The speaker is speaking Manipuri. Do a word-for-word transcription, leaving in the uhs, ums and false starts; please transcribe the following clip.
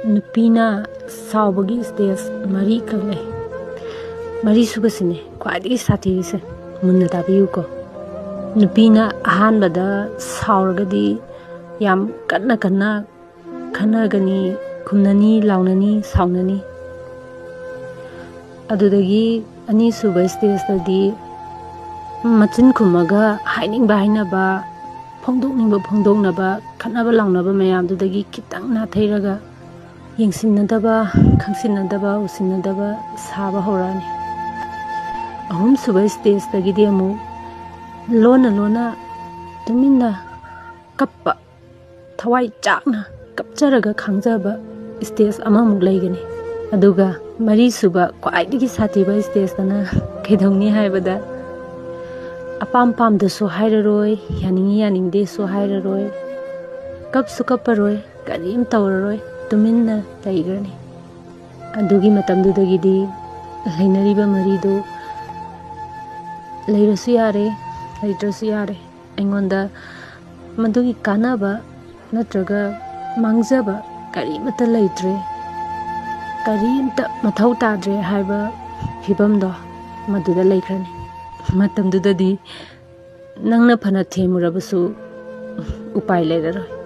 ꯅꯨꯄꯤꯅ ꯁꯥꯎꯕꯒꯤ ꯁ꯭ꯇꯦꯖ ꯃꯔꯤꯈꯛ ꯂꯩ꯫ ꯃꯔꯤꯁꯨꯕꯁꯤꯅꯦ ꯈ꯭ꯋꯥꯏꯗꯒꯤ ꯁꯥꯊꯤꯔꯤꯁꯦ꯫ ꯃꯨꯟꯅ ꯇꯥꯕꯤꯌꯨꯀꯣ꯫ ꯅꯨꯄꯤꯅ ꯑꯍꯥꯟꯕꯗ ꯁꯥꯎꯔꯒꯗꯤ ꯌꯥꯝ ꯀꯟꯅ ꯀꯟꯅ ꯈꯟꯅꯒꯅꯤ, ꯈꯨꯝꯅꯅꯤ, ꯂꯥꯎꯅꯅꯤ, ꯁꯥꯎꯅꯅꯤ꯫ ꯑꯗꯨꯗꯒꯤ ꯑꯅꯤꯁꯨꯕ ꯁ꯭ꯇꯦꯖꯇꯗꯤ ꯃꯆꯤꯟ ꯈꯨꯝꯃꯒ ꯍꯥꯏꯅꯤꯡꯕ ꯍꯥꯏꯅꯕ, ꯐꯣꯡꯗꯣꯛꯅꯤꯡꯕ ꯐꯣꯡꯗꯣꯛꯅꯕ, ꯈꯠꯅꯕ ꯂꯥꯎꯅꯕ ꯃꯌꯥꯝꯗꯨꯗꯒꯤ ꯈꯤꯇꯪ ꯅꯥꯊꯩꯔꯒ ꯌꯦꯡꯁꯤꯟꯅꯗꯕ, ꯈꯪꯁꯤꯟꯅꯗꯕ, ꯎꯁꯤꯟꯅꯗꯕ ꯁꯥꯕ ꯍꯧꯔꯛꯑꯅꯤ꯫ ꯑꯍꯨꯝꯁꯨꯕ ꯁ꯭ꯇꯦꯖꯇꯒꯤꯗꯤ ꯑꯃꯨꯛ ꯂꯣꯟꯅ ꯂꯣꯟꯅ ꯇꯨꯃꯤꯟꯅ ꯀꯞꯄ, ꯊꯋꯥꯏ ꯆꯥꯛꯅ ꯀꯞꯆꯔꯒ ꯈꯥꯡꯖꯕ ꯁ꯭ꯇꯦꯖ ꯑꯃꯃꯨꯛ ꯂꯩꯒꯅꯤ꯫ ꯑꯗꯨꯒ ꯃꯔꯤꯁꯨꯕ ꯈ꯭ꯋꯥꯏꯗꯒꯤ ꯁꯥꯊꯤꯕ ꯁ꯭ꯇꯦꯖꯇꯅ ꯀꯩꯗꯧꯅꯤ ꯍꯥꯏꯕꯗ, ꯑꯄꯥꯝ ꯄꯥꯝꯗꯁꯨ ꯍꯥꯏꯔꯔꯣꯏ, ꯌꯥꯅꯤꯡꯉꯤ ꯌꯥꯅꯤꯡꯗꯦꯁꯨ ꯍꯥꯏꯔꯔꯣꯏ, ꯀꯞꯁꯨ ꯀꯞꯄꯔꯣꯏ, ꯀꯔꯤꯝ ꯇꯧꯔꯔꯣꯏ, ꯇꯨꯃꯤꯟꯅ ꯂꯩꯈ꯭ꯔꯅꯤ꯫ ꯑꯗꯨꯒꯤ ꯃꯇꯝꯗꯨꯗꯒꯤꯗꯤ ꯂꯩꯅꯔꯤꯕ ꯃꯔꯤꯗꯨ ꯂꯩꯔꯁꯨ ꯌꯥꯔꯦ, ꯂꯩꯇ꯭ꯔꯁꯨ ꯌꯥꯔꯦ, ꯑꯩꯉꯣꯟꯗ ꯃꯗꯨꯒꯤ ꯀꯥꯟꯅꯕ ꯅꯠꯇ꯭ꯔꯒ ꯃꯥꯡꯖꯕ ꯀꯔꯤꯃꯠꯇ ꯂꯩꯇ꯭ꯔꯦ, ꯀꯔꯤꯝꯇ ꯃꯊꯧ ꯇꯥꯗ꯭ꯔꯦ ꯍꯥꯏꯕ ꯐꯤꯕꯝꯗꯣ ꯃꯗꯨꯗ ꯂꯩꯈ꯭ꯔꯅꯤ꯫ ꯃꯇꯝꯗꯨꯗꯗꯤ ꯅꯪꯅ ꯐꯅ ꯊꯦꯝꯃꯨꯔꯕꯁꯨ ꯎꯄꯥꯏ ꯂꯩꯔꯔꯣꯏ꯫